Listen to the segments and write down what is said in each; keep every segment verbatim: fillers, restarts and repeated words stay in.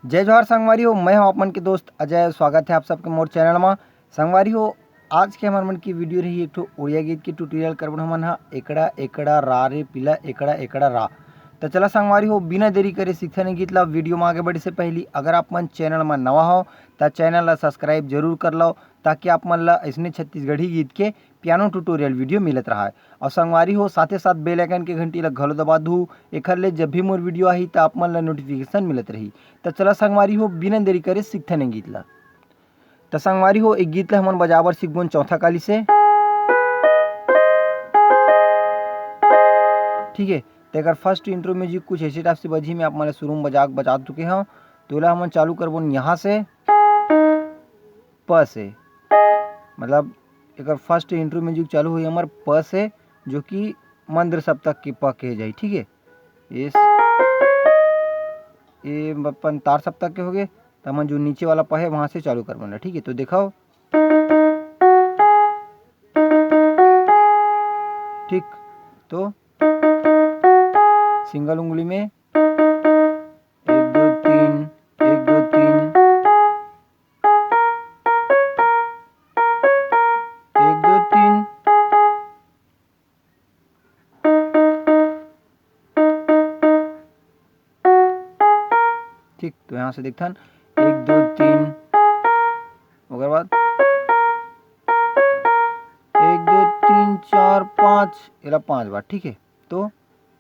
जय जोहार संगवारी हो, मैं हूं आप मन के दोस्त अजय। स्वागत है आप सबके मोर चैनल मा। संगवारी हो, आज के हमर मन की वीडियो रही एक ठो उड़िया गीत के ट्यूटोरियल करबन हमन हा, एकड़ा एकड़ा रा रे पीला, एकड़ा एकड़ा रा। त चला संगवारी हो, बिना देरी करे सीखथन ए गीत ला। वीडियो मा आगे बढ़े से पहली अगर आप मन चैनल मा नवा हो, त चैनल ला सब्सक्राइब जरूर कर लो, ताकि आप मन ला अइसने छत्तीसगढ़ी गीत के पियानो ट्यूटोरियल वीडियो मिलत रहा है। और संगवारी हो, साथे साथ बेल आइकन के घंटी ला घलो दबा दू, एखर ले जब भी मोर वीडियो आही, त आप मन ला नोटिफिकेशन मिलत रही। त चला संगवारी हो, बिना देरी करे सीखथन ए गीत ला। त संगवारी हो, एक गीत ला हमन बजाबर सीखबोन चौथा काली से। ठीक है, त एकर फर्स्ट इंट्रो म्यूजिक कुछ ऐसे टाइप से बजी, मैं आप मन ला शुरू में बजा, बजा चुके हूँ। तो एला हमन चालू करबोन यहाँ से, प से, मतलब एकर फर्स्ट इंट्रो म्यूजिक चालू होई हमर प से, जो कि मंद्र सप्तक के प कहे जाही। ठीक है, ये स-, ये अपन तार सप्तक के हो गए, त हमन जो नीचे वाला प है वहां से चालू करबोन ला। ठीक है, तो देखो, ठीक, तो सिंगल उंगली में एक दो तीन, एक दो तीन, एक दो तीन। ठीक, तो यहाँ से देखथन, एक दो तीन, ओकर बाद एक दो तीन चार पाँच, एला पाँच बार। ठीक है, तो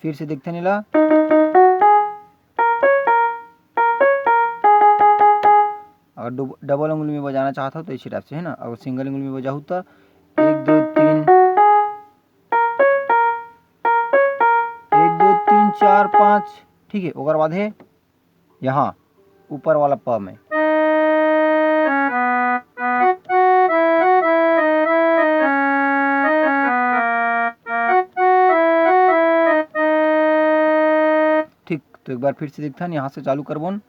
फिर से देखथन एला। अगर डब-, डबल उंगली में बजाना चाहत हो तो इसी टाइप से, है ना। अगर सिंगल उंगली में बजाहू तो एक दो तीन, एक दो तीन चार पाँच। ठीक है, ओकर बाद है यहाँ ऊपर वाला प में। ठीक, तो एक बार फिर से देखथन, यहाँ से चालू करबोन।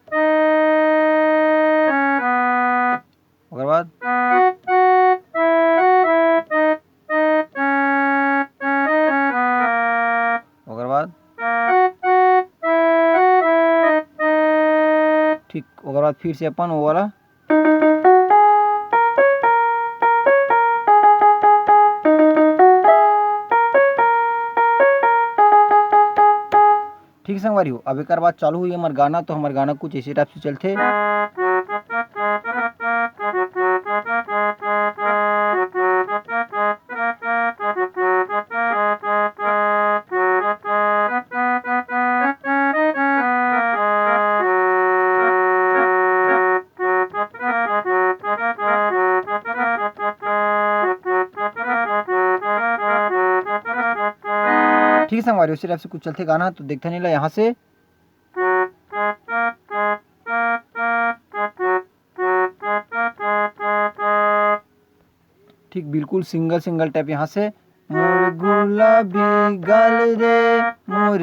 ओकर बाद, ओकर बाद, ठीक, ओकर बाद फिर से अपन वो वाला। ठीक संगवारी हो, अब एकर बाद चालू हुई हमर गाना। तो हमर गाना कुछ ऐसे टाइप से चलथे। ठीक है संगवारी, उसी टाइप से कुछ चलथे गाना, तो देखथन एला यहाँ से। ठीक बिल्कुल सिंगल सिंगल टाइप यहाँ से, मोर गुलाबी गाल रे, मोर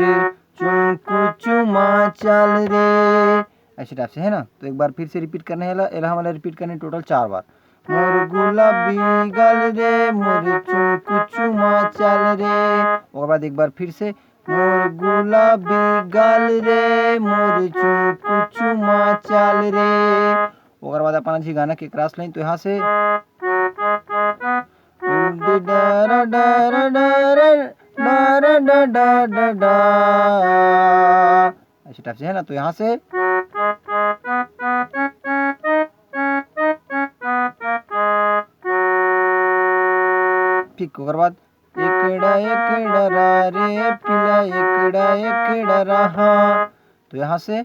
चुमकू चुमा चाल रे, ऐसे टाइप से, है ना। तो एक बार फिर से रिपीट करना है एला, एला हमला रिपीट करना है टोटल चार बार। मोर गुलाबी गाल रे, मोर चुमकू चुमा चाल रे। ओकर बाद एक बार फिर से, मोर गुलाबी गाल रे, मोर चुमकू चुमा चाल रे। ओकर बाद अपन जी गाना के क्रॉस लाइन, तो यहाँ से डर डर डर डर डर डर डर डर, ऐसे टाइप से, है ना। तो यहाँ से ठीक, ओकर बाद एकड़ा एकड़ा रा रे पीला, एकड़ा एकड़ा रहा। तो यहाँ से